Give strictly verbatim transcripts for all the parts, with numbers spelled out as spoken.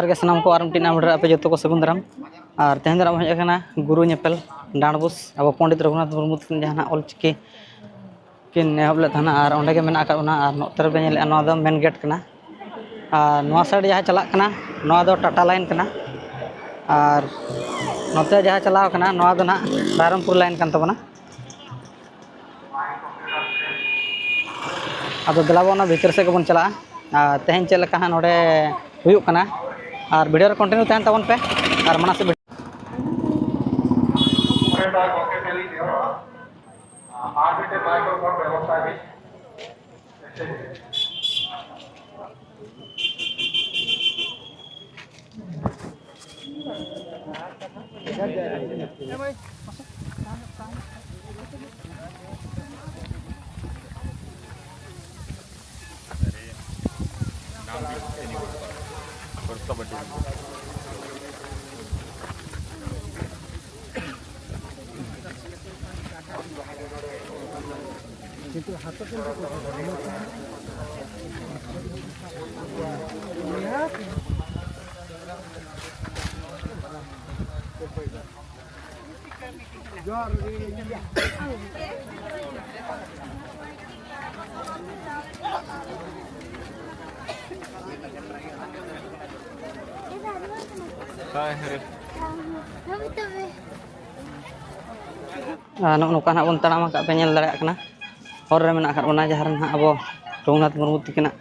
ᱨᱮᱜᱮ ᱥᱟᱱᱟᱢ ᱠᱚ ᱟᱨ ᱢᱤᱫᱴᱤᱡ ᱱᱟᱣᱟ video ᱨᱮ ᱟᱯᱮ ᱡᱚᱛᱚ ᱠᱚ ᱥᱟᱹᱜᱩᱱ ᱫᱟᱨᱟᱢ᱾ ᱟᱨ ᱛᱮᱦᱮᱧ ᱫᱚ ᱱᱟᱜ ᱵᱚᱱ ᱦᱮᱡ ᱟᱠᱟᱱᱟ ᱜᱩᱨᱩ ᱧᱮᱯᱮᱞ ᱰᱟᱸᱰᱵᱳᱥ, ᱟᱵᱚ ᱯᱚᱱᱰᱤᱛ ᱨᱚᱜᱷᱩᱱᱟᱛᱷ ᱢᱩᱨᱢᱩ ᱛᱟᱹᱠᱤᱱ ᱡᱟᱦᱟᱸ ᱱᱟᱜ ᱚᱞ ᱪᱤᱠᱤ ᱠᱤᱱ ᱮᱦᱚᱵ ᱞᱮᱫ ᱛᱟᱦᱮᱱᱟ, ᱟᱨ ᱚᱸᱰᱮ ᱜᱮ ᱢᱮᱱᱟᱜ ᱟᱠᱟᱫ ᱵᱚᱱᱟ᱾ ᱟᱨ ᱱᱚᱛᱮ ᱨᱮᱯᱮ ᱧᱮᱞᱮᱫᱼᱟ, ᱱᱚᱣᱟ ᱫᱚ main gate ᱠᱟᱱᱟ᱾ ᱟᱨ ᱱᱚᱣᱟ side ᱡᱟᱦᱟᱸ ᱪᱟᱞᱟᱜ ᱠᱟᱱᱟ, ᱱᱚᱣᱟ ᱫᱚ ᱴᱟᱴᱟ line ᱠᱟᱱᱟ᱾ ᱟᱨ ᱱᱚᱛᱮ ᱡᱟᱦᱟᱸ ᱪᱟᱞᱟᱣ ᱠᱟᱱᱟ, ᱱᱚᱣᱟ ᱫᱚ ᱱᱟᱦᱟᱜ ᱨᱟᱭᱨᱚᱝᱯᱩᱨ line ᱠᱟᱱ ᱛᱟᱵᱚᱱᱟ᱾ ᱟᱫᱚ ᱫᱮᱞᱟ ᱵᱚᱱ ᱚᱱᱟ ᱵᱷᱤᱛᱤᱨ ᱥᱮᱫ ᱜᱮᱵᱚᱱ ᱪᱟᱞᱟᱜᱼᱟ᱾ ᱟᱨ ᱛᱮᱦᱮᱧ ᱪᱮᱫ ᱞᱮᱠᱟ ᱦᱟᱸᱜ ᱱᱚᱰᱮ ᱦᱩᱭᱩᱜ ᱠᱟᱱᱟ, ᱟᱨ video ᱨᱮ continue ᱛᱟᱦᱮᱱ ᱛᱟᱵᱚᱱ ᱯᱮ᱾ ᱟᱨ ᱢᱟᱲᱟᱝ ᱥᱮᱫ video ᱟᱨ ᱢᱤᱫᱴᱮᱱ microphone ᱵᱮᱵᱚᱥᱛᱷᱟᱭ ᱵᱤᱱ᱾ ᱟᱨ ᱱᱚᱜᱼᱚ ᱱᱚᱝᱠᱟ ᱱᱟᱜ ᱵᱚᱱ ᱛᱟᱲᱟᱢ ᱟᱠᱟᱫ ᱯᱮ ᱧᱮᱞ ᱫᱟᱲᱮᱭᱟᱜ ᱠᱟᱱᱟ᱾ ᱦᱚᱨ ᱨᱮ ᱢᱮᱱᱟᱜ ᱟᱠᱟᱫ ᱵᱚᱱᱟ, ᱡᱟᱦᱟᱸ ᱨᱮ ᱱᱟᱦᱟᱜ ᱟᱵᱚ ᱨᱚᱜᱷᱩᱱᱟᱛᱷ ᱢᱩᱨᱢᱩ ᱛᱤᱠᱤᱱᱟᱜ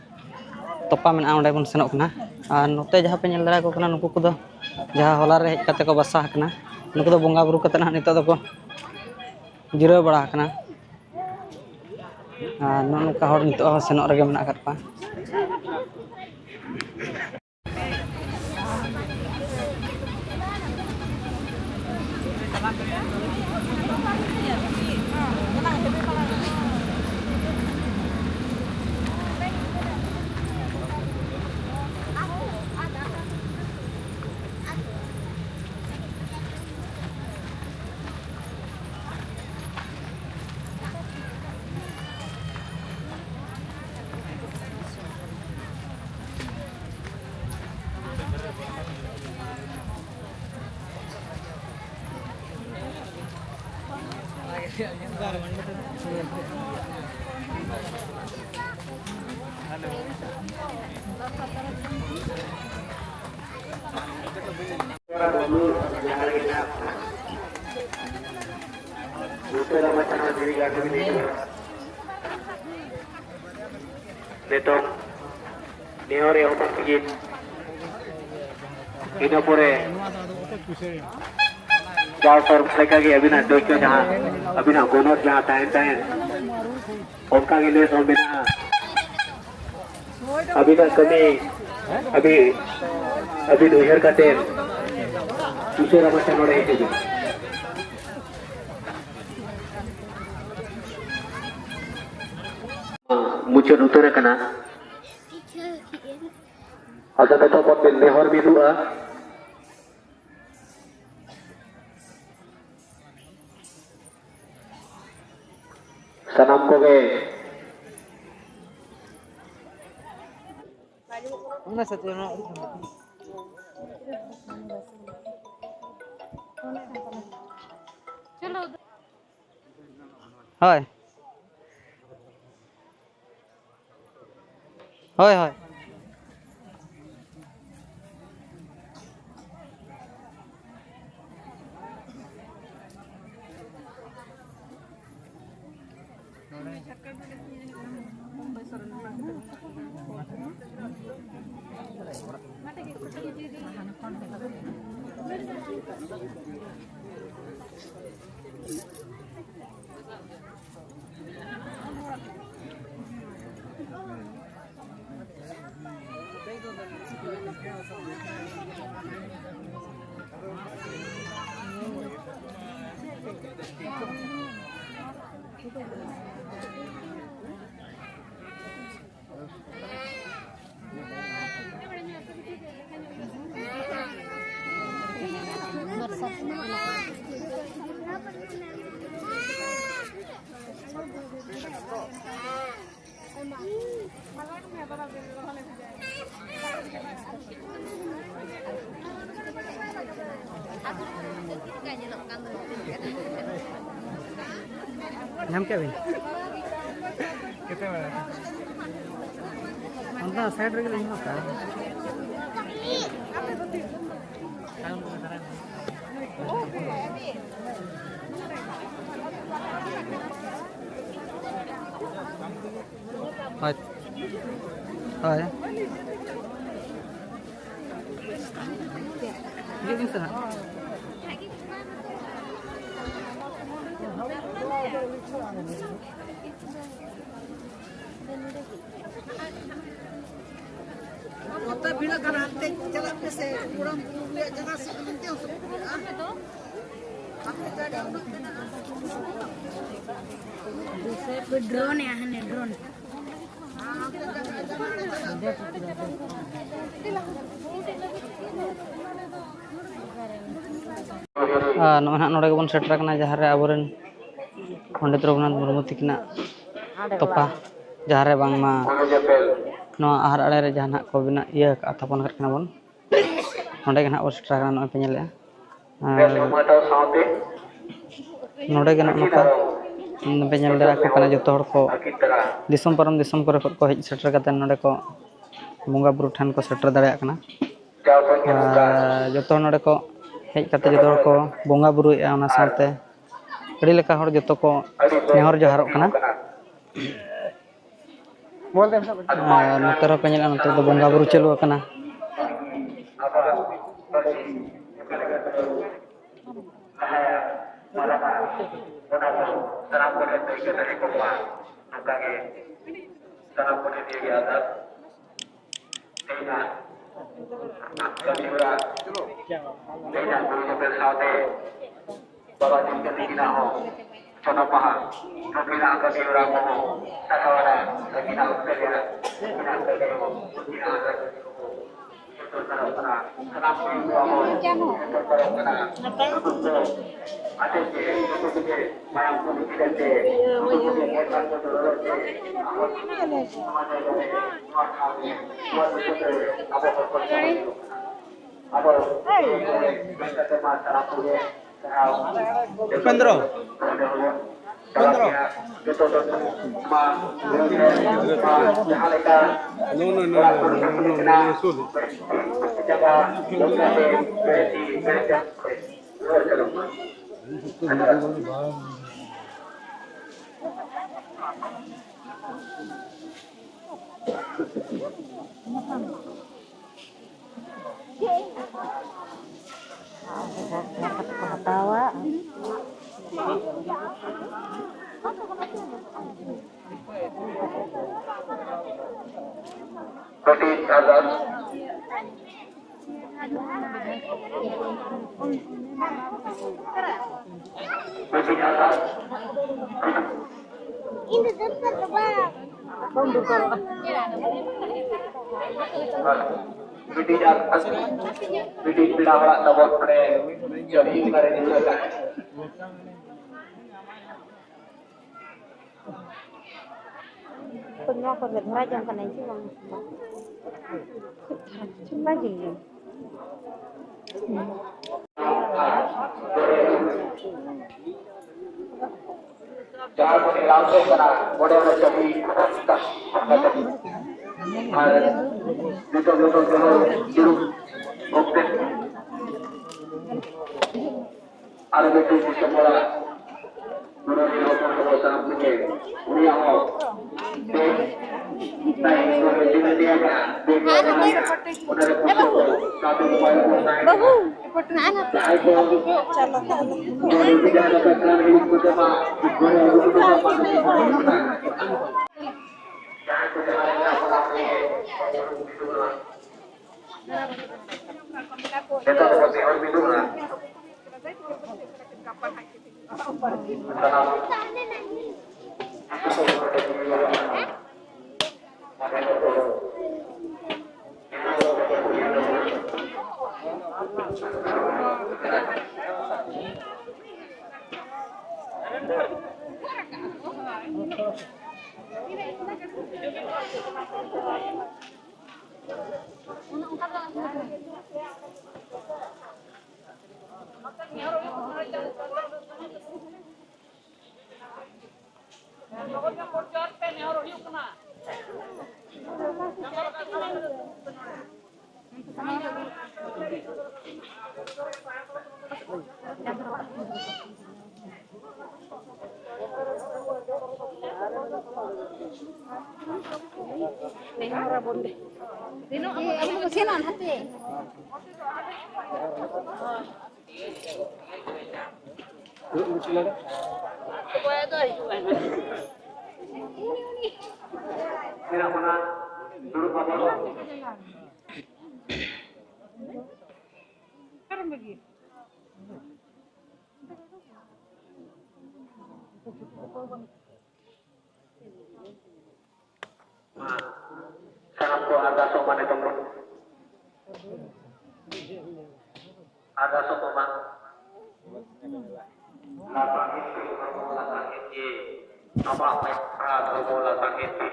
ᱛᱚᱯᱟ ᱢᱮᱱᱟᱜᱼᱟ, ᱚᱸᱰᱮ ᱵᱚᱱ ᱥᱮᱱᱚᱜ ᱠᱟᱱᱟ᱾ ᱟᱨ ᱱᱚᱛᱮ ᱡᱟᱦᱟᱸ ᱯᱮ ᱧᱮᱞ ᱫᱟᱲᱮᱭᱟᱠᱚ ᱠᱟᱱᱟ, ᱱᱩᱠᱩ ᱠᱚᱫᱚ ᱡᱟᱦᱟᱸ ᱦᱚᱞᱟ ᱨᱮ ᱦᱮᱡ ᱠᱟᱛᱮ ᱠᱚ ᱵᱟᱥᱟ ᱟᱠᱟᱱᱟ, ᱱᱩᱠᱩ ᱫᱚ ᱵᱚᱸᱜᱟ ᱵᱩᱨᱩ ᱠᱟᱛᱮ ᱱᱟᱦᱟᱜ ᱱᱤᱛᱚᱜ ᱫᱚᱠᱚ ᱡᱤᱨᱟᱹᱣ ᱵᱟᱲᱟ ᱟᱠᱟᱱᱟ᱾ ᱟᱨ ᱱᱚᱜᱼᱚ ᱱᱚᱝᱠᱟ ᱦᱚᱲ ᱱᱤᱛᱚᱜ ᱦᱚᱸ ᱥᱮᱱᱚᱜ ᱨᱮᱜᱮ ᱢᱮᱱᱟᱜ ᱟᱠᱟᱫ ᱠᱚᱣᱟ᱾ ᱱᱤᱛᱚᱝ ᱱᱮᱦᱚᱨ ᱮᱦᱚᱵ ᱞᱟᱹᱜᱤᱫ, ᱤᱱᱟᱹ ᱯᱚᱨᱮ ᱡᱟᱣ ᱥᱮᱨᱢᱟ ᱞᱮᱠᱟᱜᱮ ᱟᱹᱵᱤᱱᱟᱜ ᱫᱟᱹᱭᱠᱟᱹ ᱡᱟᱦᱟᱸ ᱟᱹᱵᱤᱱᱟᱜ ᱜᱚᱱᱚᱛ ᱡᱟᱦᱟᱸ ᱛᱟᱦᱮᱱ ᱛᱟᱦᱮᱸᱫ, ᱚᱱᱠᱟ ᱜᱮ ᱱᱮᱥ ᱦᱚᱸ ᱢᱮᱱᱟᱜᱼᱟ᱾ ᱟᱹᱵᱤᱱᱟᱜ ᱠᱟᱹᱢᱤ ᱟᱹᱵᱤᱱ, ᱟᱹᱵᱤᱱ ᱩᱭᱦᱟᱹᱨ ᱠᱟᱛᱮ ᱩᱥᱟᱹᱨᱟ ᱢᱟᱪᱷᱟ ᱱᱚᱰᱮ ᱦᱤᱡᱩᱜ ᱵᱤᱱ᱾ ᱢᱩᱪᱟᱹᱫ ᱩᱛᱟᱹᱨ ᱟᱠᱟᱱᱟ᱾ ᱟᱫᱚ ᱱᱤᱛᱚᱜ ᱵᱚᱱ ᱱᱮᱦᱚᱨ ᱢᱤᱫᱚᱜᱼᱟ᱾ ᱥᱟᱱᱟᱢ ᱠᱚᱜᱮ᱾ ᱦᱳᱭ᱾ ᱦᱳᱭ, ᱦᱳᱭ᱾ ᱧᱟᱢ ᱠᱮᱫ ᱵᱤᱱ? ᱚᱱᱟ ᱥᱟᱭᱤᱰ ᱨᱮᱜᱮ ᱞᱤᱧ ᱮᱢᱟ ᱠᱟᱜᱼᱟ᱾ ᱦᱳᱭ᱾ ᱦᱳᱭ᱾ ᱦᱤᱡᱩᱜ ᱵᱤᱱ ᱥᱮ ᱦᱟᱸᱜ᱾ ᱱᱚᱛᱮ ᱵᱷᱤᱲ ᱟᱠᱟᱱᱟ, ᱦᱟᱱᱛᱮ ᱪᱟᱞᱟᱜ ᱯᱮ ᱥᱮ, ᱜᱚᱲᱚᱢ ᱠᱩᱲᱤ ᱨᱮᱭᱟᱜ ᱡᱟᱭᱜᱟ ᱥᱮᱫ ᱚᱱᱛᱮ ᱦᱚᱸ ᱥᱮ ᱵᱷᱤᱲ ᱟᱠᱟᱱᱟ᱾ ᱰᱨᱳᱱ ᱮ ᱦᱟᱱᱮ ᱰᱨᱳᱱ᱾ ᱟᱨ ᱱᱚᱜᱼᱚᱭ ᱦᱟᱸᱜ ᱱᱚᱰᱮ ᱜᱮᱵᱚᱱ ᱥᱮᱴᱮᱨ ᱟᱠᱟᱱᱟ, ᱡᱟᱦᱟᱸ ᱨᱮ ᱟᱵᱚᱨᱮᱱ ᱯᱚᱱᱰᱤᱛ ᱨᱚᱜᱷᱩᱱᱟᱛᱷ ᱢᱩᱨᱢᱩ ᱛᱟᱹᱠᱤᱱᱟᱜ ᱛᱚᱯᱟ, ᱡᱟᱦᱟᱸ ᱨᱮ ᱵᱟᱝᱢᱟ ᱱᱚᱣᱟ ᱟᱦᱟᱨ ᱟᱲᱮ ᱨᱮ ᱡᱟᱦᱟᱸ ᱱᱟᱜ ᱠᱚ ᱵᱮᱱᱟᱣ, ᱤᱭᱟᱹ ᱟᱠᱟᱫᱼᱟ, ᱛᱷᱟᱯᱚᱱ ᱟᱠᱟᱫ ᱠᱤᱱᱟ ᱵᱚᱱ, ᱱᱚᱸᱰᱮ ᱜᱮ ᱱᱟᱦᱟᱜ ᱵᱚᱱ ᱥᱮᱴᱮᱨ ᱟᱠᱟᱱᱟ᱾ ᱱᱚᱜᱼᱚᱭ ᱯᱮ ᱧᱮᱞᱮᱫᱼᱟ᱾ ᱟᱨ ᱱᱚᱰᱮ ᱜᱮ ᱱᱚᱜᱼᱚ ᱱᱚᱝᱠᱟ ᱯᱮ ᱧᱮᱞ ᱫᱟᱲᱮᱭᱟᱠᱚ ᱠᱟᱱᱟ, ᱡᱚᱛᱚ ᱦᱚᱲ ᱠᱚ ᱫᱤᱥᱚᱢ ᱯᱟᱨᱚᱢ ᱫᱤᱥᱚᱢ ᱠᱚᱨᱮ ᱠᱷᱚᱱ ᱠᱚ ᱦᱮᱡ ᱥᱮᱴᱮᱨ ᱠᱟᱛᱮ ᱱᱚᱰᱮ ᱠᱚ ᱵᱚᱸᱜᱟ ᱵᱩᱨᱩ ᱴᱷᱮᱱ ᱠᱚ ᱥᱮᱴᱮᱨ ᱫᱟᱲᱮᱭᱟᱜ ᱠᱟᱱᱟ᱾ ᱟᱨ ᱡᱚᱛᱚ ᱦᱚᱲ ᱱᱚᱰᱮ ᱠᱚ ᱦᱮᱡ ᱠᱟᱛᱮ ᱡᱚᱛᱚ ᱦᱚᱲ ᱠᱚ ᱵᱚᱸᱜᱟ ᱵᱩᱨᱩᱭᱮᱫᱼᱟ᱾ ᱚᱱᱟ ᱥᱟᱶᱛᱮ ᱟᱹᱰᱤ ᱞᱮᱠᱟ ᱦᱚᱲ ᱡᱚᱛᱚ ᱠᱚ ᱱᱮᱦᱚᱨ ᱡᱚᱦᱟᱨᱚᱜ ᱠᱟᱱᱟ᱾ ᱟᱨ ᱱᱚᱛᱮ ᱨᱮᱦᱚᱸ ᱯᱮ ᱧᱮᱞᱟ, ᱱᱚᱛᱮ ᱫᱚ ᱵᱚᱸᱜᱟ ᱵᱩᱨᱩ ᱪᱟᱹᱞᱩ ᱟᱠᱟᱱᱟ᱾ ᱥᱟᱱᱟᱢ ᱠᱚᱴᱷᱮᱱ ᱫᱟᱹᱭᱠᱟᱹ ᱛᱟᱦᱮᱸ ᱠᱚᱜ ᱢᱟ, ᱱᱚᱝᱠᱟ ᱜᱮ ᱥᱟᱱᱟᱢ ᱠᱚᱴᱷᱮᱱ ᱱᱤᱭᱟᱹ ᱜᱮ ᱟᱨᱫᱟᱥ᱾ ᱛᱮᱦᱮᱧᱟᱜ ᱠᱟᱹᱢᱤ ᱦᱚᱨᱟ, ᱛᱮᱦᱮᱧᱟᱜ ᱜᱩᱨᱩ ᱧᱮᱯᱮᱞ ᱥᱟᱶᱛᱮ ᱵᱟᱵᱟ ᱛᱤᱞᱠᱟᱹ ᱛᱤᱠᱤᱱᱟᱜ ᱦᱚᱸ ᱡᱚᱱᱚᱢ ᱢᱟᱦᱟ, ᱱᱩᱠᱤᱱᱟᱜ ᱠᱟᱹᱢᱤ ᱦᱚᱨᱟ ᱠᱚᱦᱚᱸ ᱥᱟᱯᱲᱟᱣ ᱮᱱᱟ᱾ ᱱᱩᱠᱤᱱᱟᱜ ᱩᱛᱟᱹᱨ ᱨᱮ ᱱᱩᱠᱤᱱᱟᱜ ᱠᱟᱹᱢᱤ ᱦᱚᱸ ᱫᱚᱨᱠᱟᱨᱚᱜ ᱠᱟᱱᱟ᱾ ᱥᱟᱱᱟᱢ ᱠᱚ ᱟᱵᱚ ᱫᱚᱨᱠᱟᱨᱚᱜ ᱠᱟᱱᱟ᱾ ᱱᱩᱠᱩ ᱠᱚ ᱟᱛᱮ ᱜᱮ, ᱱᱩᱠᱩ ᱠᱚᱜᱮ ᱢᱟᱭᱟᱢ ᱠᱚ ᱞᱤᱸᱜᱤ ᱠᱟᱛᱮ, ᱱᱩᱠᱩ ᱠᱚᱜᱮ ᱵᱚᱸᱜᱟ ᱠᱚ ᱫᱚᱨᱚᱲ ᱛᱮ, ᱟᱵᱚ ᱱᱚᱣᱟ ᱡᱟᱭᱜᱟ ᱨᱮ, ᱱᱚᱣᱟ ᱴᱷᱟᱶ ᱨᱮ, ᱱᱚᱣᱟ ᱫᱤᱥᱚᱢ ᱨᱮ ᱟᱵᱚ ᱦᱚᱲ ᱠᱚ ᱥᱟᱵᱚᱱ ᱦᱩᱭᱩᱜ ᱠᱟᱱᱟ᱾ ᱟᱫᱚ ᱱᱚᱣᱟ ᱠᱚ ᱢᱮᱱ ᱠᱟᱛᱮ ᱢᱟ ᱥᱟᱱᱟᱢ ᱠᱚᱜᱮ ᱥᱟᱨᱦᱟᱣ᱾ ᱩᱯᱮᱱᱫᱨᱚ᱾ ᱱᱚᱰᱮ ᱦᱚᱸ ᱪᱟᱞᱟᱜ ᱜᱮᱭᱟ᱾ ᱡᱚᱛᱚ ᱫᱚ ᱢᱟ ᱢᱟ ᱡᱟᱦᱟᱸ ᱞᱮᱠᱟ ᱚᱲᱟᱜ ᱠᱚ ᱥᱮᱱᱟ ᱪᱟᱵᱟ ᱞᱮᱠᱟᱛᱮ ᱵᱮᱨᱮᱫ ᱵᱮᱨᱮᱫ ᱨᱩᱣᱟᱹᱲ ᱪᱟᱞᱟᱜ ᱢᱟ᱾ ᱦᱟᱛᱟᱣᱟ᱾ ᱠᱟᱹᱴᱤᱡ ᱟᱨᱫᱟᱥ᱾ ᱠᱟᱹᱴᱤᱡ ᱟᱨᱫᱟᱥ᱾ ᱤᱧ ᱫᱚ ᱫᱚᱨᱠᱟᱨ ᱫᱚ ᱵᱟᱝ᱾ ᱵᱟᱢ ᱫᱚᱨᱠᱟᱨᱚᱜᱼᱟ᱾ ᱵᱤᱴᱤ ᱡᱟᱦᱟᱸ ᱵᱤᱴᱤ ᱯᱮᱲᱟ ᱦᱚᱲᱟᱜ ᱛᱟᱵᱚᱱ ᱚᱸᱰᱮ ᱪᱟᱹᱵᱤ ᱚᱠᱟᱨᱮ ᱧᱩᱨ ᱟᱠᱟᱱᱟ᱾ ᱱᱚᱣᱟ ᱠᱚᱨᱮ ᱫᱷᱚᱨᱟ ᱡᱚᱝ ᱠᱟᱱᱟᱧ ᱥᱮ ᱵᱟᱝ? ᱵᱷᱟᱜᱮ ᱜᱮ᱾ ᱡᱟᱦᱟᱸ ᱠᱚ ᱮᱞᱟᱣ ᱠᱚ ᱠᱟᱱᱟ, ᱚᱸᱰᱮ ᱚᱱᱟ ᱪᱟᱹᱵᱤ ᱟᱨ ᱱᱤᱛᱚᱜ ᱡᱚᱛᱚ ᱡᱚᱛᱚ ᱡᱩᱲᱩ ᱚᱠᱛᱮ ᱟᱨ ᱢᱤᱫᱴᱮᱱ ᱫᱤᱥᱚᱢ ᱦᱚᱲᱟᱜ ᱜᱩᱨᱩ ᱦᱚᱯᱚᱱ ᱠᱚ ᱥᱟᱱᱟᱢ ᱠᱚᱜᱮ ᱩᱱᱤᱭᱟᱜ ᱦᱚᱸ ᱵᱮᱥ ᱛᱟᱭᱚᱢ ᱠᱚᱨᱮ ᱡᱩᱫᱤ ᱞᱟᱹᱭᱟ ᱵᱮᱥ ᱚᱱᱟ ᱨᱮ ᱯᱩᱥᱴᱟᱹᱣ ᱠᱚ ᱥᱟᱶᱛᱮ ᱱᱟᱯᱟᱭ ᱠᱚ ᱛᱟᱦᱮᱸ ᱠᱟᱱᱟ᱾ ᱡᱟᱦᱟᱸᱭ ᱠᱚ ᱱᱚᱰᱮ ᱡᱟᱦᱟᱸ ᱞᱮᱠᱟ ᱠᱟᱱ ᱦᱤᱲᱤᱧ ᱠᱚ ᱪᱟᱵᱟ, ᱜᱚᱲᱚ ᱟᱹᱜᱩ ᱠᱚ ᱪᱟᱵᱟ, ᱵᱟᱝ ᱦᱩᱭᱩᱜ ᱠᱟᱱᱟ᱾ ᱡᱟᱦᱟᱸᱭ ᱠᱚ ᱡᱟᱦᱟᱸ ᱞᱮᱠᱟ ᱚᱱᱟ ᱠᱚᱜᱮ ᱱᱮᱛᱟᱨ ᱫᱚ ᱵᱟᱹᱲᱛᱤ ᱦᱚᱲ ᱢᱤᱫᱩᱜᱼᱟ᱾ ᱥᱟᱱᱟᱢ ᱥᱮᱱᱚᱜ ᱦᱟᱯᱮ᱾ ᱢᱮᱱᱟᱜ ᱵᱚᱱᱟ, ᱫᱩᱲᱩᱵ ᱟᱵᱚᱱ᱾ ᱢᱟ, ᱥᱟᱱᱟᱢ ᱠᱚ ᱟᱨᱫᱟᱥᱚᱜ ᱢᱟ ᱱᱤᱛᱚᱝ ᱫᱚ᱾ ᱟᱨᱫᱟᱥᱚᱜ ᱢᱟ᱾ ᱞᱟᱥᱟᱲᱦᱮᱫ ᱜᱮ ᱫᱷᱚᱨᱢᱚ, ᱞᱟᱥᱟᱲᱦᱮᱫ ᱜᱮ ᱟᱢᱟᱜ ᱢᱟᱭᱟ ᱫᱷᱚᱨᱢᱚ, ᱞᱟᱥᱟᱲᱦᱮᱫ ᱜᱮ᱾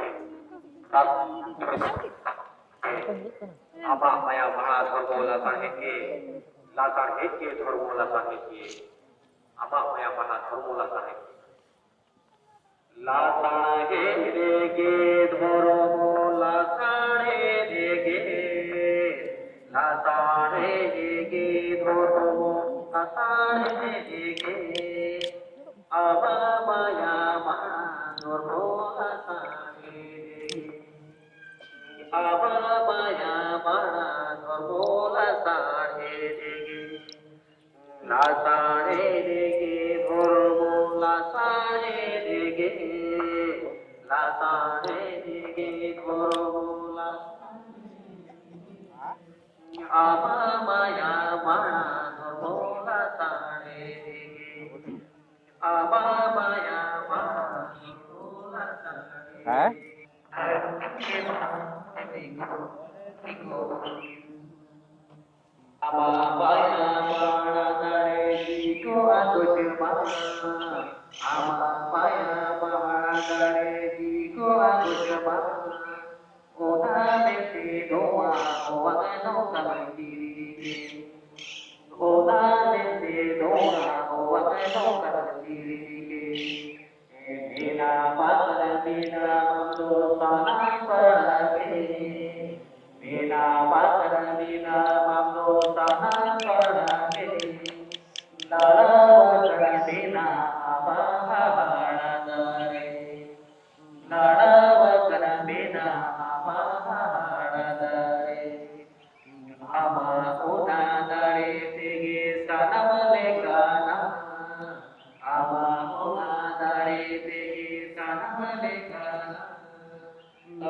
ᱟᱢᱟᱜ ᱢᱟᱭᱟ ᱢᱟᱦᱟ ᱫᱷᱚᱨᱢᱚ, ᱞᱟᱥᱟᱲᱦᱮᱫ ᱜᱮ, ᱞᱟᱥᱟᱲᱦᱮᱫ ᱜᱮ ᱫᱷᱚᱨᱢᱚ, ᱞᱟᱥᱟᱲᱦᱮᱫ ᱜᱮ᱾ ᱟᱢᱟᱜ ᱢᱟᱭᱟ ᱢᱟᱦᱟ ᱫᱷᱚᱨᱢᱚ, ᱞᱟᱥᱟᱲᱦᱮᱫ ᱜᱮ᱾ ᱞᱟᱥᱟᱲᱦᱮᱫ ᱨᱮᱜᱮ ᱫᱷᱚᱨᱢᱚ, ᱞᱟᱥᱟᱲᱦᱮᱫ ᱨᱮᱜᱮ, ᱞᱟᱥᱟᱲᱦᱮᱫ ᱨᱮᱜᱮ ᱫᱷᱚᱨᱢᱚ, ᱞᱟᱥᱟᱲᱦᱮᱫ ᱨᱮᱜᱮ᱾ ᱟᱵᱟ ᱢᱟᱭᱟ ᱢᱟ ᱫᱷᱚᱨᱢᱚ ᱞᱟᱥᱟᱲᱦᱮᱫ ᱨᱮᱜᱮ᱾ ᱟᱵᱟ ᱢᱟᱭᱟ ᱢᱟ ᱫᱷᱚᱨᱢᱚ ᱞᱟᱥᱟᱲᱦᱮᱫ ᱨᱮᱜᱮ᱾ ᱞᱟᱥᱟᱲᱦᱮᱫ ᱨᱮᱜᱮ ᱫᱷᱚᱨᱢᱚ, ᱞᱟᱥᱟᱲᱦᱮᱫ ᱨᱮᱜᱮ, ᱞᱟᱥᱟᱲᱦᱮᱫ ᱨᱮᱜᱮ ᱫᱷᱚᱨᱢᱚ, ᱞᱟᱥᱟᱲᱦᱮᱫ ᱨᱮᱜᱮ᱾ ᱟᱵᱟ ᱢᱟᱭᱟ ᱢᱟ ᱫᱷᱚᱨᱢᱚ, ᱞᱟᱥᱟᱲᱦᱮᱫ ᱨᱮᱜᱮ᱾ ᱟᱵᱟ ᱢᱟᱭᱟ ᱢᱟ ᱫᱷᱚᱨᱢᱚ, ᱞᱟᱥᱟᱲᱦᱮᱫ ᱨᱮᱜᱮ᱾ ᱦᱮᱸ? ᱟᱢᱟᱜ ᱢᱟᱭᱟ ᱵᱟᱲᱟ ᱫᱟᱲᱮ ᱜᱮᱠᱚ ᱟᱠᱚ ᱡᱚᱢᱟ᱾ ᱟᱢᱟᱜ ᱢᱟᱭᱟ ᱵᱟᱲᱟ ᱫᱟᱲᱮ ᱜᱮᱠᱚ ᱟᱠᱚ ᱡᱚᱢᱟ᱾ ᱚᱱᱟ ᱢᱮᱱᱛᱮ ᱱᱚᱣᱟ ᱦᱚᱸ ᱵᱟᱝ ᱱᱚᱝᱠᱟ ᱵᱟᱝ ᱠᱤᱨᱤᱧ᱾ ᱚᱱᱟ ᱢᱮᱱᱛᱮ ᱱᱚᱣᱟ ᱦᱚᱸ ᱵᱟᱝ ᱱᱚᱝᱠᱟ ᱵᱟᱝ ᱠᱤᱨᱤᱧ᱾ ᱢᱮᱱᱟ ᱵᱟᱠᱷᱨᱟ ᱢᱮᱱᱟ ᱟᱢ ᱫᱚ ᱥᱟᱱᱟᱢ ᱯᱟᱲᱟ ᱜᱮ᱾ ᱢᱮᱱᱟ ᱵᱟᱠᱷᱨᱟ ᱢᱮᱱᱟ ᱟᱢ ᱫᱚ ᱥᱟᱱᱟᱢ ᱯᱟᱲᱟ ᱜᱮ᱾ ᱞᱟᱲᱟ ᱵᱟᱠᱷᱨᱟ ᱢᱮᱱᱟ ᱥᱟᱱᱟᱢ ᱞᱮᱠᱟᱱᱟᱜ ᱟᱢᱟᱜ ᱚᱱᱟ ᱫᱟᱲᱮ ᱛᱮᱜᱮ ᱥᱟᱱᱟᱢ ᱞᱮᱠᱟᱱᱟᱜ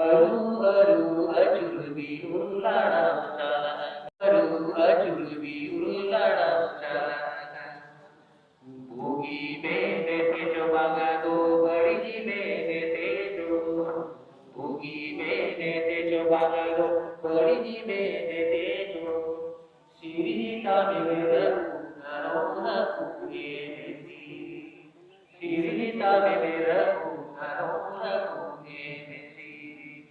ᱟᱹᱨᱩ ᱟᱹᱨᱩ ᱟᱹᱪᱩᱨ ᱵᱤᱨᱩᱨ ᱞᱟᱲᱟᱣ ᱪᱟᱞᱟᱜ ᱟᱹᱨᱩ ᱟᱹᱪᱩᱨ ᱵᱤᱨᱩᱨ ᱞᱟᱲᱟᱣ ᱪᱟᱞᱟᱜ ᱵᱩᱜᱤ ᱢᱮᱱᱮᱛᱮ ᱪᱚ ᱵᱟᱝᱟ ᱫᱚ ᱵᱟᱹᱲᱤᱡ ᱢᱮᱱᱮᱛᱮ ᱫᱚ ᱵᱩᱜᱤ ᱢᱮᱱᱮᱛᱮ ᱪᱚ ᱵᱟᱝᱟ ᱫᱚ ᱵᱟᱹᱲᱤᱡ ᱢᱮᱱᱮᱛᱮ ᱫᱚ ᱥᱤᱨᱤᱡ ᱛᱟᱵᱮᱱ ᱨᱟᱹᱯᱩᱫ ᱟᱨᱚ ᱨᱟᱹᱯᱩᱫ ᱮᱱᱮᱡ ᱥᱤᱨᱤᱡ ᱛᱟᱵᱮᱱ ᱨᱟᱹᱯᱩᱫ ᱟᱨᱚ ᱨᱟᱹᱯᱩᱫ ᱮᱱᱮᱡ ᱥᱤᱨᱤᱡ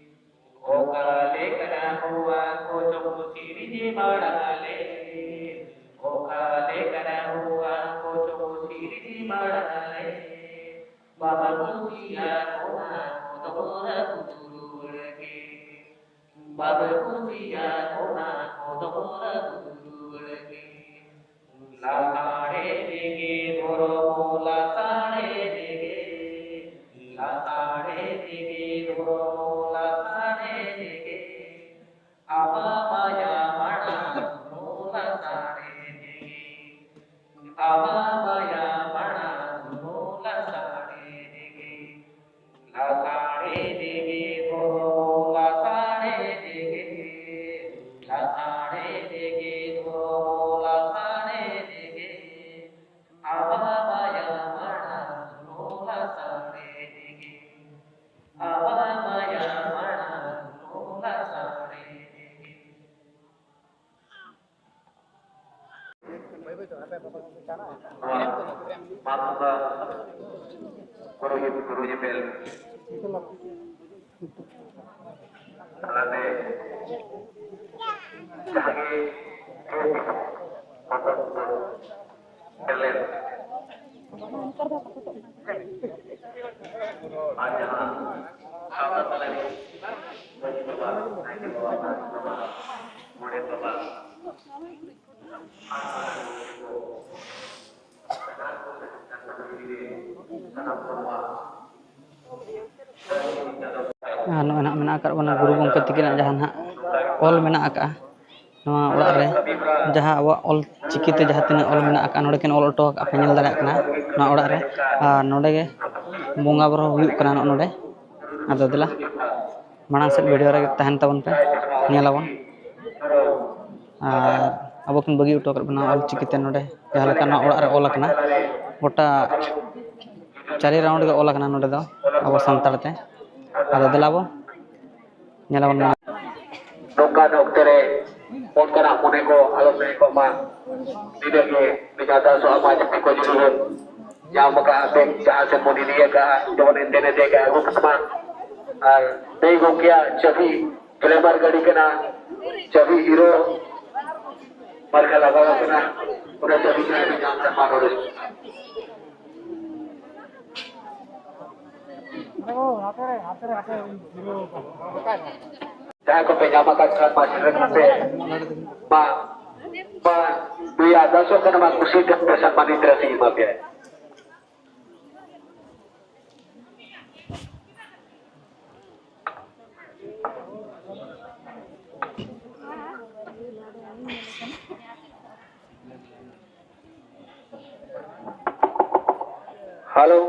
ᱚᱠᱟ ᱞᱮᱠᱟᱱᱟ ᱦᱩᱣᱟ ᱠᱚ ᱪᱚᱝ ᱥᱤᱨᱤᱡ ᱢᱟᱲᱟᱝ ᱞᱮ ᱚᱠᱟ ᱞᱮᱠᱟᱱᱟ ᱦᱩᱣᱟ ᱠᱚ ᱪᱚᱝ ᱥᱤᱨᱤᱡ ᱢᱟᱲᱟᱝ ᱞᱮ ᱵᱟᱵᱟ ᱠᱩᱥᱤᱭᱟ ᱚᱱᱟ ᱠᱚᱫᱚ ᱨᱟᱹᱯᱩᱫ ᱨᱩᱣᱟᱹᱲ ᱜᱮ ᱵᱟᱵᱟ ᱠᱩᱥᱤᱭᱟ ᱚᱱᱟ ᱠᱚᱫᱚ ᱨᱟᱹᱯᱩᱫ ᱨᱩᱣᱟᱹᱲ ᱜᱮ ᱞᱟᱥᱟᱲᱦᱮᱫ ᱜᱮ ᱫᱷᱚᱨᱚᱢ ᱞᱟᱥᱟᱲᱦᱮᱫ ᱜᱮ ᱞᱟᱥᱟᱲᱦᱮᱫ ᱜᱮ ᱫᱷᱚᱨᱚᱢ ᱞᱟᱥᱟᱲᱦᱮᱫ ᱜᱮ ᱟᱢᱟ ᱢᱟᱭᱟ ᱢᱟᱲᱟᱝ ᱫᱷᱚᱨᱚᱢ ᱞᱟᱥᱟᱲᱦᱮᱫ ᱜᱮ ᱟᱢᱟ ᱢᱟᱭᱟ ᱢᱟᱲᱟᱝ ᱫᱷᱚᱨᱚᱢ ᱞᱟᱥᱟᱲᱦᱮᱫ ᱜᱮ ᱞᱟᱥᱟᱲᱦᱮᱫ ᱜᱮ ᱫᱷᱚᱨᱚᱢ ᱞᱟᱥᱟᱲᱦᱮᱫ ᱜᱮ ᱞᱟᱥᱟᱲᱦᱮᱫ ᱜᱮ ᱫᱷᱚᱨᱚᱢ ᱞᱟᱥᱟᱲᱦᱮᱫ ᱜᱮ ᱟᱵᱟ ᱢᱟᱭᱟ ᱢᱟᱲᱟᱝ ᱫᱷᱚᱨᱚᱢ ᱞᱟᱥᱟᱲᱦᱮᱫ ᱜᱮ ᱟᱵᱟ ᱢᱟᱭᱟ ᱢᱟᱲᱟᱝ ᱫᱷᱚᱨᱚᱢ ᱞᱟᱥᱟᱲᱦᱮᱫ ᱜᱮ ᱱᱚᱣᱟ ᱢᱟᱞᱫᱟ ᱠᱚᱨᱩ ᱠᱚᱨᱩ ᱧᱮᱯᱮᱞ ᱛᱟᱞᱟᱛᱮ ᱡᱟᱦᱟᱸ ᱜᱮ ᱥᱮᱞᱮᱫ ᱟᱨ ᱡᱟᱦᱟᱸ ᱥᱟᱶᱛᱟ ᱛᱟᱞᱟ ᱨᱮ ᱢᱟᱹᱡᱷᱤ ᱵᱟᱵᱟ, ᱱᱟᱭᱠᱮ ᱵᱟᱵᱟ, ᱢᱟᱹᱡᱷᱤ ᱵᱟᱵᱟ, ᱢᱚᱬᱮ ᱵᱟᱵᱟ, ᱟᱨ ᱱᱚᱜᱼᱚᱭ ᱱᱟᱦᱟᱜ ᱢᱮᱱᱟᱜ ᱟᱠᱟᱫ ᱵᱚᱱᱟ ᱜᱩᱨᱩ ᱜᱚᱢᱠᱮ ᱛᱤᱠᱤᱱᱟᱜ ᱡᱟᱦᱟᱸ ᱱᱟᱦᱟᱜ ᱚᱞ ᱢᱮᱱᱟᱜ ᱟᱠᱟᱫᱼᱟ, ᱱᱚᱣᱟ ᱚᱲᱟᱜ ᱨᱮ ᱡᱟᱦᱟᱸ ᱟᱵᱚᱣᱟᱜ ᱚᱞ ᱪᱤᱠᱤ ᱛᱮ ᱡᱟᱦᱟᱸ ᱛᱤᱱᱟᱹᱜ ᱚᱞ ᱢᱮᱱᱟᱜ ᱟᱠᱟᱫ, ᱱᱚᱰᱮ ᱠᱤᱱ ᱚᱞ ᱦᱚᱴᱚ ᱟᱠᱟᱫ ᱯᱮ, ᱧᱮᱞ ᱫᱟᱲᱮᱭᱟᱜ ᱠᱟᱱᱟ ᱱᱚᱣᱟ ᱚᱲᱟᱜ ᱨᱮ᱾ ᱟᱨ ᱱᱚᱰᱮ ᱜᱮ ᱵᱚᱸᱜᱟ ᱵᱩᱨᱩ ᱦᱩᱭᱩᱜ ᱠᱟᱱᱟ ᱱᱚᱜᱼᱚ ᱱᱚᱰᱮ᱾ ᱟᱫᱚ ᱫᱮᱞᱟ, ᱢᱟᱲᱟᱝ ᱥᱮᱫ ᱵᱷᱤᱰᱤᱭᱳ ᱨᱮ ᱛᱟᱦᱮᱱ ᱛᱟᱵᱚᱱ ᱯᱮ, ᱧᱮᱞᱟᱵᱚᱱ᱾ ᱟᱨ ᱟᱵᱚ ᱠᱤᱱ ᱵᱟᱹᱜᱤ ᱦᱚᱴᱚ ᱟᱠᱟᱫ ᱵᱚᱱᱟ ᱚᱞ ᱪᱤᱠᱤ ᱛᱮ ᱱᱚᱰᱮ, ᱡᱟᱦᱟᱸ ᱞᱮᱠᱟ ᱱᱚᱣᱟ ᱚᱲᱟᱜ ᱨᱮ ᱚᱞ ᱟᱠᱟᱱᱟ, ᱜᱚᱴᱟ ᱪᱟᱹᱨᱤ ᱨᱟᱣᱩᱱᱰ ᱜᱮ ᱚᱞ ᱟᱠᱟᱱᱟ ᱱᱚᱰᱮ ᱫᱚ ᱟᱵᱚ ᱥᱟᱱᱛᱟᱲ ᱛᱮ᱾ ᱟᱫᱚ ᱫᱮᱞᱟ ᱵᱚᱱ ᱧᱮᱞᱟᱵᱚᱱ ᱢᱟᱲᱟᱝ᱾ ᱱᱚᱝᱠᱟᱱ ᱚᱠᱛᱮ ᱨᱮ ᱚᱱᱠᱟᱱᱟᱜ ᱢᱚᱱᱮ ᱠᱚ ᱟᱞᱚ ᱛᱟᱦᱮᱸ ᱠᱚᱜ ᱢᱟ᱾ ᱱᱤᱱᱟᱹᱜ ᱜᱮ ᱵᱮᱸᱜᱟᱲ ᱫᱟᱥ ᱟᱢᱟᱜ ᱡᱟᱹᱥᱛᱤ ᱠᱚ ᱡᱩᱞᱩ ᱵᱚᱱ ᱧᱟᱢ ᱟᱠᱟᱫᱼᱟ ᱥᱮ ᱡᱟᱦᱟᱸ ᱥᱮᱫ ᱵᱚᱱ ᱤᱫᱤ ᱟᱠᱟᱫᱼᱟ, ᱡᱮᱢᱚᱱ ᱮᱱᱛᱮ ᱱᱮᱛᱮ ᱜᱮ ᱟᱹᱜᱩ ᱠᱚᱜ ᱢᱟ᱾ ᱟᱨ ᱫᱟᱹᱭ ᱜᱚᱢᱠᱮᱭᱟᱜ ᱪᱟᱹᱵᱤ ᱜᱞᱮᱢᱟᱨ ᱜᱟᱹᱰᱤ ᱠᱟᱱᱟ, ᱪᱟᱹᱵᱤ ᱦᱤᱨᱳ ᱢᱟᱨᱠᱟ ᱞᱟᱜᱟᱣ ᱟᱠᱟᱱᱟ, ᱚᱱᱟ ᱪᱟᱹᱵᱤ ᱠᱟᱱᱟ ᱵᱤᱱ ᱧᱟᱢ ᱠᱟᱜ ᱢᱟ ᱱᱚᱰᱮ᱾ ᱡᱟᱦᱟᱸᱭ ᱠᱚᱯᱮ ᱧᱟᱢ ᱟᱠᱟᱫ ᱠᱷᱟᱱ ᱢᱟ ᱥᱮᱴᱮᱨ ᱠᱟᱛᱮ ᱢᱟ, ᱢᱟ ᱱᱩᱭ ᱟᱨᱫᱟᱥᱚᱜ ᱠᱟᱱᱟ ᱢᱟ ᱠᱩᱥᱤ ᱛᱮ ᱯᱚᱭᱥᱟ ᱢᱟᱹᱱᱤ ᱛᱮ ᱨᱟᱥᱤ ᱮᱢᱟ ᱯᱮᱭᱟ᱾ ᱦᱮᱞᱳ,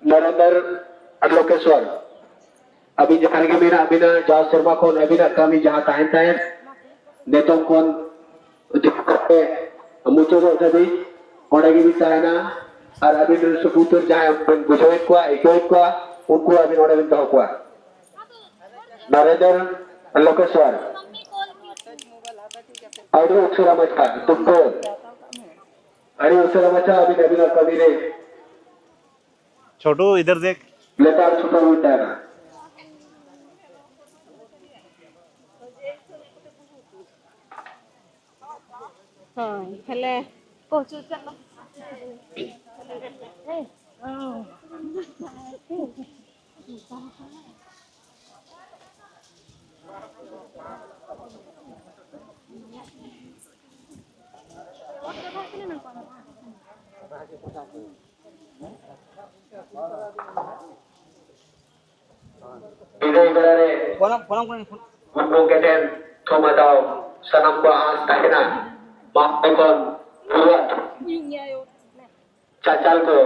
ᱱᱚᱨᱮᱱᱫᱨ ᱞᱳᱠᱮᱥᱣᱚᱨ, ᱟᱹᱵᱤᱱ ᱡᱟᱦᱟᱸ ᱨᱮᱜᱮ ᱢᱮᱱᱟᱜ ᱵᱤᱱᱟ, ᱡᱟᱣ ᱥᱮᱨᱢᱟ ᱠᱷᱚᱱ ᱟᱹᱵᱤᱱᱟᱜ ᱠᱟᱹᱢᱤ ᱡᱟᱦᱟᱸ ᱛᱟᱦᱮᱱ ᱛᱟᱦᱮᱸᱫ, ᱱᱤᱛᱚᱝ ᱠᱷᱚᱱ ᱢᱩᱪᱟᱹᱫᱚᱜ ᱫᱷᱟᱹᱵᱤᱡ ᱚᱸᱰᱮ ᱜᱮᱵᱤᱱ ᱛᱟᱦᱮᱱᱟ᱾ ᱟᱨ ᱟᱹᱵᱤᱱ ᱨᱮᱱ ᱥᱩᱯᱩᱛᱟᱹᱨ ᱡᱟᱦᱟᱸᱭ ᱵᱤᱱ ᱵᱩᱡᱷᱟᱹᱣᱮᱫ ᱠᱚᱣᱟ, ᱟᱹᱭᱠᱟᱹᱣᱮᱫ ᱠᱚᱣᱟ, ᱩᱱᱠᱩ ᱟᱹᱵᱤᱱ ᱚᱸᱰᱮ ᱵᱤᱱ ᱫᱚᱦᱚ ᱠᱚᱣᱟ᱾ ᱱᱚᱨᱮᱱᱫᱨ ᱞᱳᱠᱮᱥᱣᱚᱨ, ᱟᱹᱰᱤ ᱩᱥᱟᱹᱨᱟ ᱢᱟᱪᱷᱟ, ᱫᱩᱯᱲᱟᱹ, ᱟᱹᱰᱤ ᱩᱥᱟᱹᱨᱟ ᱢᱟᱪᱷᱟ ᱟᱹᱵᱤᱱ ᱟᱹᱵᱤᱱᱟᱜ ᱠᱟᱹᱢᱤ ᱨᱮ ᱪᱷᱳᱴᱩ, ᱤᱫᱷᱟᱨ ᱫᱮᱠᱷ᱾ ᱞᱮᱛᱟᱲ ᱪᱷᱩᱴᱟᱹᱣ ᱦᱩᱭ ᱛᱟᱦᱮᱱᱟ᱾ ᱦᱳᱭ, ᱛᱟᱦᱞᱮ ᱯᱚᱦᱪᱩ ᱪᱟᱞᱟᱜ᱾ ᱵᱤᱫᱟᱹᱭ ᱵᱮᱲᱟ ᱨᱮ ᱯᱷᱳᱱᱟᱢ, ᱯᱷᱳᱱᱟᱢ ᱠᱟᱹᱱᱟᱹᱧ, ᱯᱷᱳᱱ᱾ ᱜᱩᱨᱩ ᱜᱚᱢᱠᱮ ᱴᱷᱮᱱ ᱛᱚᱢᱟ ᱫᱟᱣ ᱥᱟᱱᱟᱢ ᱠᱚᱣᱟᱜ ᱟᱸᱥ ᱛᱟᱦᱮᱱᱟ᱾ ᱢᱟ ᱮᱠᱷᱚᱱ ᱱᱩᱭᱟᱜ ᱪᱟᱪᱟᱞ ᱠᱚ,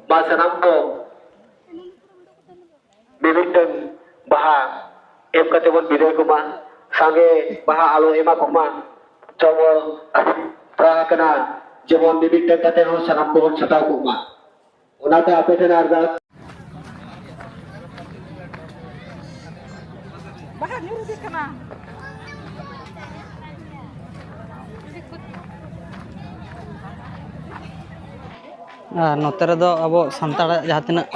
ᱢᱟ ᱥᱟᱱᱟᱢ ᱠᱚ ᱢᱤᱢᱤᱫᱴᱟᱝ ᱵᱟᱦᱟ ᱮᱢ ᱠᱟᱛᱮ ᱵᱚᱱ ᱵᱤᱫᱟᱹᱭ ᱠᱚᱢᱟ᱾ ᱥᱟᱸᱜᱮ ᱵᱟᱦᱟ ᱟᱞᱚ ᱮᱢᱟ ᱠᱚᱢᱟ᱾ ᱡᱮᱢᱚᱱ ᱟᱹᱰᱤ ᱛᱟᱲᱟ ᱟᱠᱟᱱᱟ, ᱡᱮᱢᱚᱱ ᱢᱤᱢᱤᱫᱴᱟᱝ ᱠᱟᱛᱮ ᱦᱚᱸ ᱥᱟᱱᱟᱢ ᱠᱚᱵᱚᱱ ᱥᱟᱡᱟᱣ ᱠᱚᱜ ᱢᱟ᱾ ᱚᱱᱟᱛᱮ ᱟᱯᱮ ᱴᱷᱮᱱ ᱟᱨᱫᱟᱥ᱾ ᱵᱟᱦᱟ ᱧᱩᱨ ᱤᱫᱤᱜ ᱠᱟᱱᱟ᱾ ᱟᱨ ᱱᱚᱛᱮ ᱨᱮᱫᱚ ᱟᱵᱚ ᱥᱟᱱᱛᱟᱲᱟᱜ ᱡᱟᱦᱟᱸ ᱛᱤᱱᱟᱹᱜ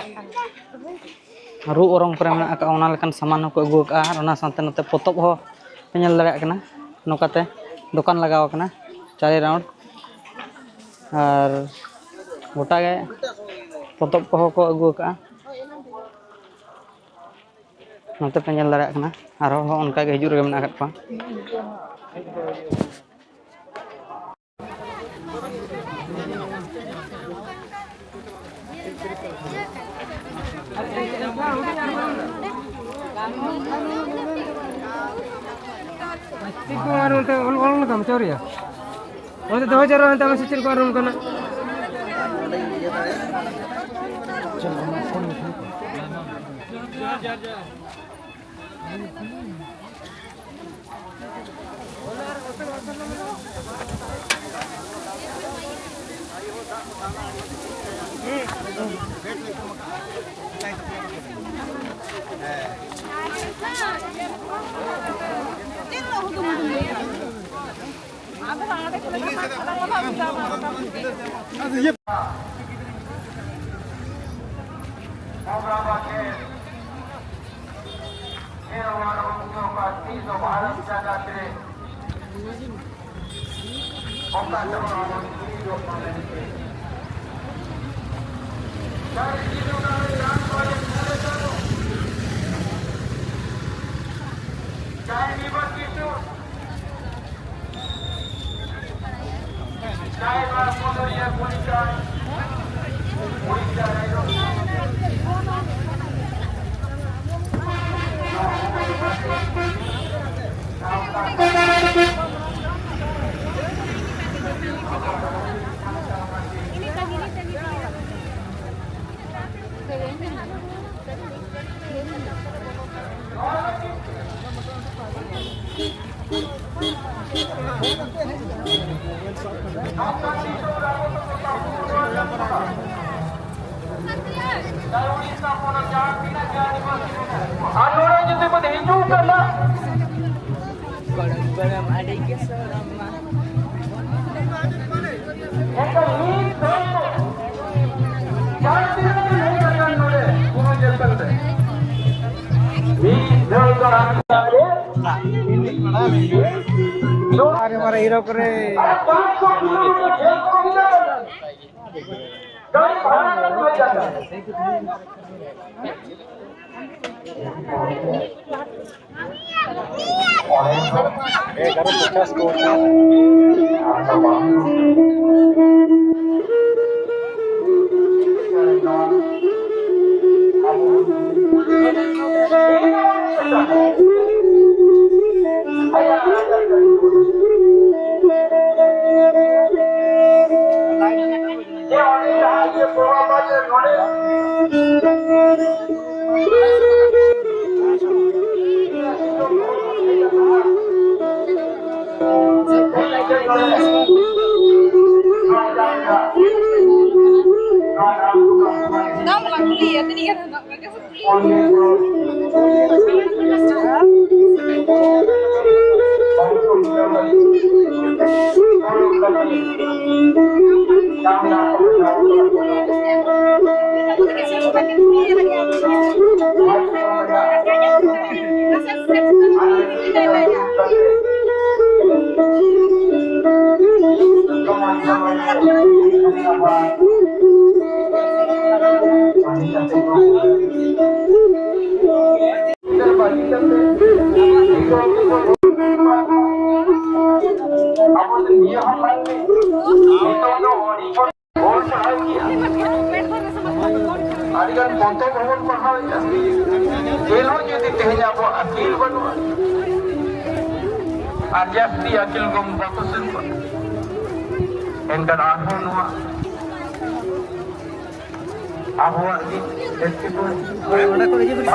ᱨᱩ ᱚᱨᱚᱝ ᱠᱚᱨᱮ ᱢᱮᱱᱟᱜ ᱟᱠᱟᱫ, ᱚᱱᱟ ᱞᱮᱠᱟᱱ ᱥᱟᱢᱟᱱ ᱦᱚᱸᱠᱚ ᱟᱹᱜᱩ ᱟᱠᱟᱫᱼᱟ᱾ ᱟᱨ ᱚᱱᱟ ᱥᱟᱶᱛᱮ ᱱᱚᱛᱮ ᱯᱚᱛᱚᱵ ᱦᱚᱸ ᱯᱮ ᱧᱮᱞ ᱫᱟᱲᱮᱭᱟᱜ ᱠᱟᱱᱟ, ᱱᱚᱝᱠᱟᱛᱮ ᱫᱚᱠᱟᱱ ᱞᱟᱜᱟᱣ ᱟᱠᱟᱱᱟ ᱪᱟᱨᱮ ᱨᱟᱣᱩᱱᱰ᱾ ᱟᱨ ᱜᱚᱴᱟ ᱜᱮ ᱯᱚᱛᱚᱵ ᱠᱚᱦᱚᱸ ᱠᱚ ᱟᱹᱜᱩ ᱟᱠᱟᱫᱼᱟ᱾ ᱱᱚᱛᱮ ᱯᱮ ᱧᱮᱞ ᱫᱟᱲᱮᱭᱟᱜ ᱠᱟᱱᱟ, ᱟᱨᱦᱚᱸ ᱦᱚᱸ ᱚᱱᱠᱟ ᱜᱮ ᱦᱤᱡᱩᱜ ᱨᱮᱜᱮ ᱢᱮᱱᱟᱜ ᱟᱠᱟᱫ ᱠᱚᱣᱟ᱾ ᱪᱮᱫ ᱠᱚ ᱟᱨ ᱚᱱᱛᱮ ᱚᱞ, ᱚᱞ ᱞᱮᱠᱟᱢ ᱪᱟᱹᱣᱨᱤᱭᱟ? ᱚᱱᱛᱮ ᱫᱚᱦᱚ ᱡᱟᱣᱨᱟ ᱮᱱ ᱛᱟᱢᱟ ᱥᱮ ᱪᱮᱫ ᱠᱚ ᱟᱨ ᱚᱱᱠᱟᱱᱟᱜ? ᱟᱫᱚ ᱤᱭᱟᱹ ᱯᱨᱳᱜᱨᱟᱢ ᱟᱛᱮ ᱯᱷᱤᱨ ᱚᱱᱟ ᱩᱱᱠᱩ ᱚᱠᱟ ᱛᱤᱥ ᱦᱚᱸ ᱵᱷᱟᱨᱚᱛ ᱡᱟᱠᱟᱛ ᱨᱮ ᱚᱠᱟ ᱛᱮᱦᱚᱸ ᱟᱞᱚ ᱦᱤᱲᱤᱧᱚᱜ ᱢᱟ ᱢᱮᱱᱛᱮ᱾ ᱥᱟᱹᱨᱤ ᱜᱮ ᱱᱚᱰᱮ ᱨᱟᱱ ᱠᱚᱨᱮ ᱡᱟᱭ ᱱᱤᱵᱟ ᱠᱤᱥᱩ ᱟᱨ ᱱᱚᱰᱮ ᱡᱩᱫᱤ ᱵᱚᱱ ᱦᱤᱡᱩᱜ ᱠᱟᱱᱟ, ᱮᱱᱠᱷᱟᱱ ᱢᱤᱫ ᱫᱷᱟᱣ ᱫᱚ ᱡᱟᱦᱟᱸ ᱛᱤᱱᱟᱹᱜ ᱜᱮ ᱦᱮᱡ ᱟᱠᱟᱱ ᱱᱚᱰᱮ ᱵᱩᱨᱩ ᱧᱮᱯᱮᱞ ᱨᱮ, ᱢᱤᱫ ᱫᱷᱟᱣ ᱫᱚ ᱟᱨ ᱢᱟᱨᱮ ᱢᱟᱨᱮ ᱦᱤᱨᱳ ᱠᱚᱨᱮ᱾ ᱟᱹᱰᱤᱜᱟᱱ ᱯᱚᱛᱚᱵ ᱦᱚᱸᱵᱚᱱ ᱯᱟᱲᱦᱟᱣᱮᱫᱼᱟ, ᱮᱱᱦᱚᱸ ᱡᱩᱫᱤ ᱛᱮᱦᱮᱧ ᱟᱵᱚᱣᱟᱜ ᱟᱹᱠᱤᱞ ᱵᱟᱹᱱᱩᱜᱼᱟ, ᱟᱨ ᱡᱟᱹᱥᱛᱤ ᱟᱹᱠᱤᱞ ᱠᱚᱢ ᱵᱟᱠᱚ ᱥᱮᱱ ᱠᱚᱜᱼᱟ᱾ ᱮᱱᱠᱷᱟᱱ ᱟᱨᱦᱚᱸ ᱱᱚᱣᱟ ᱟᱵᱚᱣᱟᱜ ᱜᱮ ᱯᱷᱮᱥᱴᱤᱵᱷᱟᱞ᱾ ᱚᱸᱰᱮ ᱠᱚ ᱤᱫᱤ ᱵᱤᱱ᱾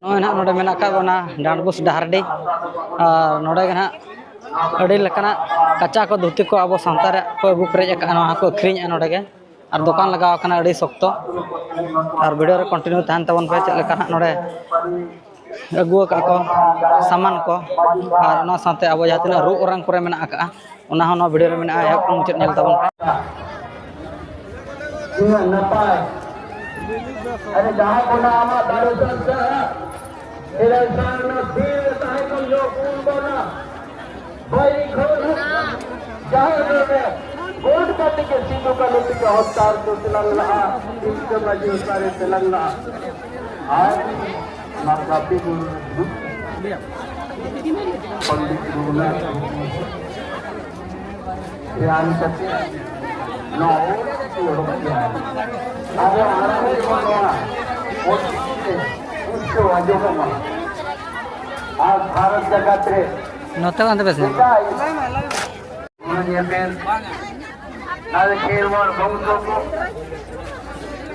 ᱱᱚᱜᱼᱚᱭ ᱱᱟᱦᱟᱜ ᱱᱚᱰᱮ ᱢᱮᱱᱟᱜ ᱟᱠᱟᱫ ᱵᱚᱱᱟ ᱰᱟᱸᱰᱵᱳᱥ ᱰᱟᱦᱟᱨᱰᱤ, ᱟᱨ ᱱᱚᱰᱮ ᱜᱮ ᱱᱟᱦᱟᱜ ᱟᱹᱰᱤ ᱞᱮᱠᱟᱱᱟᱜ ᱠᱟᱪᱟ ᱠᱚ, ᱫᱷᱩᱛᱤ ᱠᱚ ᱟᱵᱚ ᱥᱟᱶᱛᱟ ᱨᱮᱭᱟᱜ ᱠᱚ ᱟᱹᱜᱩ ᱯᱮᱨᱮᱡ ᱟᱠᱟᱫᱼᱟ, ᱱᱚᱣᱟ ᱦᱚᱸᱠᱚ ᱟᱹᱠᱷᱨᱤᱧᱮᱫᱼᱟ ᱱᱚᱰᱮ ᱜᱮ᱾ ᱟᱨ ᱫᱚᱠᱟᱱ ᱞᱟᱜᱟᱣ ᱟᱠᱟᱱᱟ ᱟᱹᱰᱤ ᱥᱚᱠᱛᱚ᱾ ᱟᱨ ᱵᱷᱤᱰᱤᱭᱳ ᱨᱮ ᱠᱚᱱᱴᱤᱱᱤᱭᱩ ᱛᱟᱦᱮᱱ ᱛᱟᱵᱚᱱ ᱯᱮ, ᱪᱮᱫ ᱞᱮᱠᱟ ᱱᱟᱦᱟᱜ ᱱᱚᱰᱮ ᱟᱹᱜᱩ ᱟᱠᱟᱫ ᱠᱚ ᱥᱟᱢᱟᱱ ᱠᱚ, ᱟᱨ ᱚᱱᱟ ᱥᱟᱶᱛᱮ ᱟᱵᱚ ᱡᱟᱦᱟᱸ ᱛᱤᱱᱟᱹᱜ ᱨᱩ ᱚᱨᱚᱝ ᱠᱚᱨᱮ ᱢᱮᱱᱟᱜ ᱟᱠᱟᱫᱼᱟ, ᱚᱱᱟ ᱦᱚᱸ ᱱᱚᱣᱟ ᱵᱷᱤᱰᱤᱭᱳ ᱨᱮ ᱢᱮᱱᱟᱜᱼᱟ, ᱮᱦᱚᱵ ᱠᱷᱚᱱ ᱢᱩᱪᱟᱹᱫ ᱧᱮᱞ ᱛᱟᱵᱚᱱ ᱯᱮ᱾ ᱛᱤᱱᱟᱹᱜ ᱱᱟᱯᱟᱭ᱾ ᱟᱨᱮ ᱡᱟᱦᱟᱸ ᱠᱷᱚᱱᱟᱜ ᱟᱢᱟᱜ ᱫᱟᱲᱮ ᱥᱟᱨᱥᱟᱜᱼᱟ, ᱥᱮᱫᱟᱭ ᱥᱟᱨᱱᱟ ᱵᱤᱨ ᱨᱮ ᱛᱟᱦᱮᱸ ᱠᱟᱱ ᱡᱚ ᱠᱩᱞ ᱵᱟᱱᱟ, ᱵᱟᱹᱭᱨᱤ ᱠᱷᱚᱱ ᱡᱟᱦᱟᱸ ᱨᱮ ᱜᱚᱰ ᱠᱟᱛᱮ ᱜᱮ ᱥᱤᱫᱩ ᱠᱟᱹᱱᱦᱩ ᱛᱮᱜᱮ ᱦᱚᱛᱟᱨ ᱫᱚ ᱛᱮᱞᱟᱝ ᱞᱟᱜᱼᱟ, ᱛᱤᱞᱠᱟᱹ ᱢᱟᱹᱡᱷᱤ ᱦᱚᱛᱟᱨᱮ ᱛᱮᱞᱟᱝ ᱞᱟᱜᱼᱟ᱾ ᱟᱨ ᱚᱱᱟ ᱜᱟᱛᱮ ᱠᱚ ᱯᱚᱱᱰᱤᱛ ᱨᱚᱜᱷᱩᱱᱟᱛᱷ ᱢᱩᱨᱢᱩ ᱫᱷᱮᱭᱟᱱ ᱠᱟᱛᱮ ᱱᱚᱣᱟ ᱚᱞ ᱪᱤᱠᱤ ᱚᱰᱚᱠ ᱠᱮᱫᱟ᱾ ᱟᱵᱚ ᱟᱨ ᱢᱤᱫ ᱦᱚᱲ ᱱᱚᱣᱟ ᱚᱞ ᱪᱤᱠᱤ ᱛᱮ ᱩᱪᱪᱚ ᱟᱸᱡᱚᱢᱚᱜ ᱢᱟ᱾ ᱟᱨ ᱵᱷᱟᱨᱚᱛ ᱡᱟᱠᱟᱛ ᱨᱮ ᱱᱚᱛᱮ ᱵᱟᱝ ᱫᱚ ᱵᱮᱥ ᱧᱚᱜ᱾ ᱮᱴᱟᱜ ᱚᱱᱟ ᱧᱮᱯᱮᱞ, ᱱᱟᱞᱮ ᱠᱷᱮᱨᱣᱟᱲ ᱵᱚᱝᱥᱚ ᱠᱚ,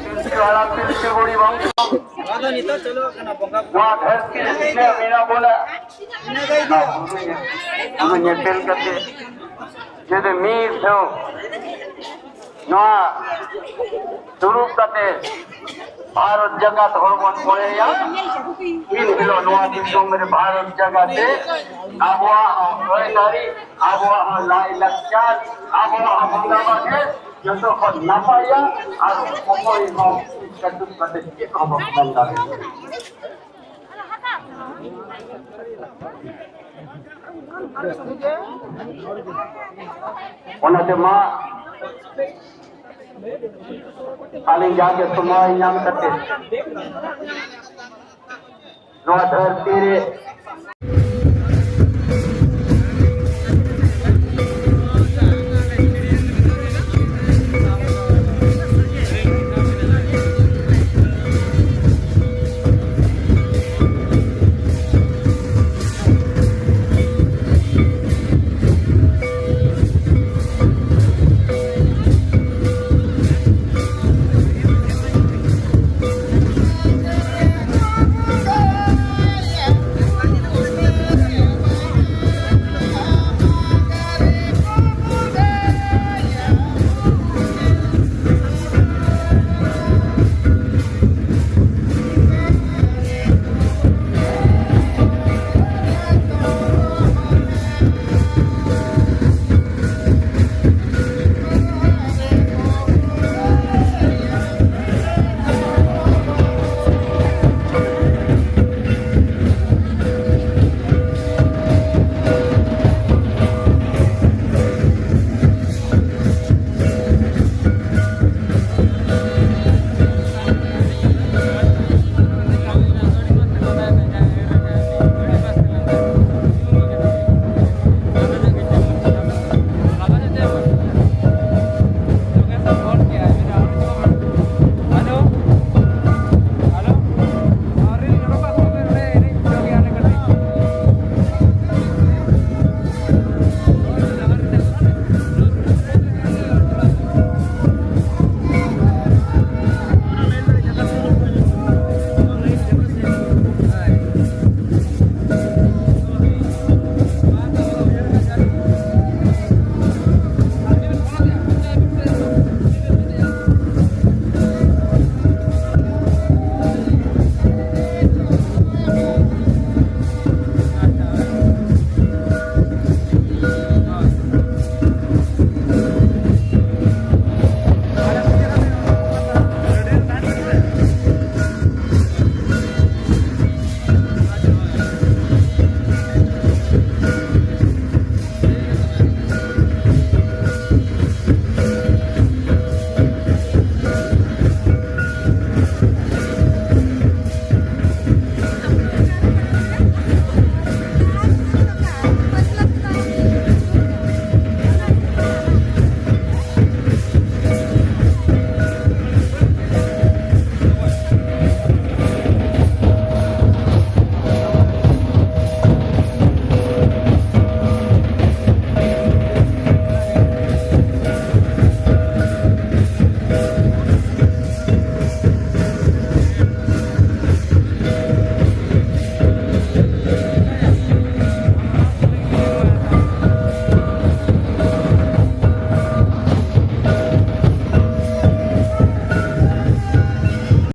ᱯᱤᱞᱪᱩ ᱦᱟᱲᱟᱢ ᱯᱤᱞᱪᱩ ᱵᱩᱲᱦᱤ ᱵᱚᱝᱥᱚ, ᱱᱚᱣᱟ ᱫᱚ ᱱᱤᱛᱚᱜ ᱪᱟᱹᱞᱩ ᱟᱠᱟᱱᱟ, ᱵᱚᱸᱜᱟ ᱵᱩᱨᱩ᱾ ᱱᱚᱣᱟ ᱫᱷᱟᱹᱨᱛᱤ ᱨᱮ ᱛᱤᱱᱟᱹᱜ ᱢᱮᱱᱟᱜ ᱵᱚᱱᱟ, ᱤᱱᱟᱹ ᱜᱮ ᱤᱫᱤᱭᱟ᱾ ᱚᱱᱟ ᱧᱮᱯᱮᱞ ᱠᱟᱛᱮ ᱡᱩᱫᱤ ᱢᱤᱫ ᱫᱷᱟᱣ ᱱᱚᱣᱟ ᱫᱩᱲᱩᱵ ᱠᱟᱛᱮ ᱵᱷᱟᱨᱚᱛ ᱡᱟᱠᱟᱛ ᱦᱚᱲ ᱵᱚᱱ ᱠᱚᱭᱮᱭᱟ, ᱤᱱ ᱦᱤᱞᱳᱜ ᱱᱚᱣᱟ ᱫᱤᱥᱚᱢ ᱨᱮ ᱵᱷᱟᱨᱚᱛ ᱡᱟᱠᱟᱛ ᱨᱮ ᱟᱵᱚᱣᱟᱜ ᱦᱚᱸ ᱟᱹᱨᱤᱪᱟᱹᱞᱤ, ᱟᱵᱚᱣᱟᱜ ᱦᱚᱸ ᱞᱟᱭᱼᱞᱟᱠᱪᱟᱨ, ᱟᱵᱚᱣᱟᱜ ᱦᱚᱸ ᱵᱚᱸᱜᱟ ᱵᱟᱠᱷᱮᱲ ᱡᱚᱛᱚ ᱠᱷᱚᱱ ᱱᱟᱯᱟᱭᱟ᱾ ᱟᱨ ᱚᱠᱚᱭ ᱦᱚᱸ ᱠᱟᱹᱴᱩᱵ ᱠᱟᱛᱮ ᱪᱮᱫ ᱦᱚᱸ ᱵᱟᱠᱚ ᱢᱮᱱ ᱫᱟᱲᱮᱭᱟᱜᱼᱟ᱾ ᱚᱱᱟᱛᱮ ᱢᱟ ᱟᱹᱞᱤᱧ ᱡᱟᱜᱮ ᱥᱚᱢᱚᱭ ᱧᱟᱢ ᱠᱟᱛᱮ ᱱᱚᱣᱟ ᱫᱷᱟᱹᱨᱛᱤ ᱨᱮ